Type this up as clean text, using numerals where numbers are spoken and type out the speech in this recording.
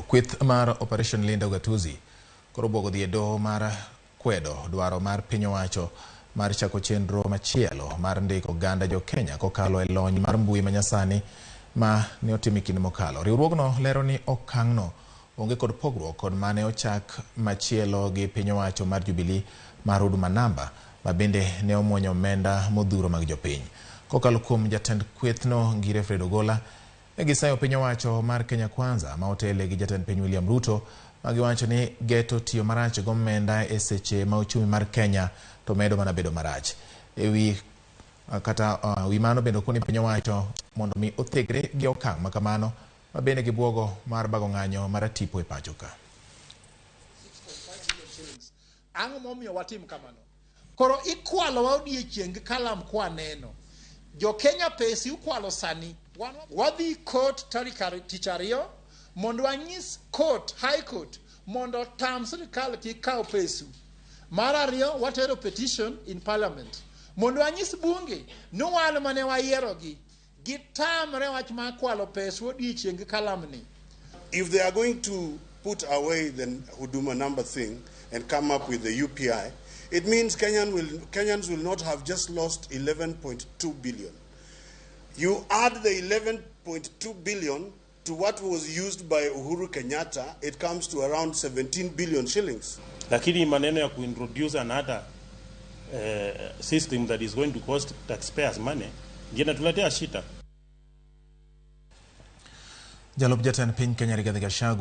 Kweth mar Operation Linda Ugatuzi koro obwogo dhi e doho mar kwedo dwaro mar piny owacho mar chako chenro machielo mar ndiko oganda jo Kenya kokalo e lony mar mbui manyasani ma ne otim e kinde mokalo. Riwruogno lero ni okang'no onge kod pogruok kod mane ochak machielo gi piny owacho mar Jubilee mar Huduma Namba ma bende ne omuonyo omenda modhuro mag jopiny. Kokalo kuom jatend kwethno Ngire Fred Ogola, ne gisayo piny owacho mar Kenya Kwanza ma otele gi jatend piny William Ruto ma giwacho ni geto tiyo marach gomenda e seche ma uchumi mar Kenya to medo mana bedo marach. E wi kata wi mano bende okoni piny owacho mondo mi othegre gi okang' ma kamano ma bende gibuogo mar bago ng'anyo mar atipo e pacho ka. Ang'o momiyo watim kamano? Koro ikwalowa odiechieng' gi kalam kwaneno. Jo Kenya pesi ukwalo sani. Wadhi court tarik tich ariyo mondo wanyis court, high court, mondo otam sirikal kik kaw pesu. Mar ariyo watero petition in parliament mondo wanyis bunge ni wan mane wayierogi gitamre wach mar kwalo pesu odiechieng' gi kalamni. If they are going to put away the Huduma number thing and come up with the UPI, it means Kenyans will not have just lost 11.2 billion. You add the 11.2 billion to what was used by Uhuru Kenyatta, it comes to around 17 billion shillings. Lakini maneno ya kuintroduce another system that is going to cost taxpayers money ndio inatuletea shida. Jalup jatend piny Kenya Rigathi Gachagua.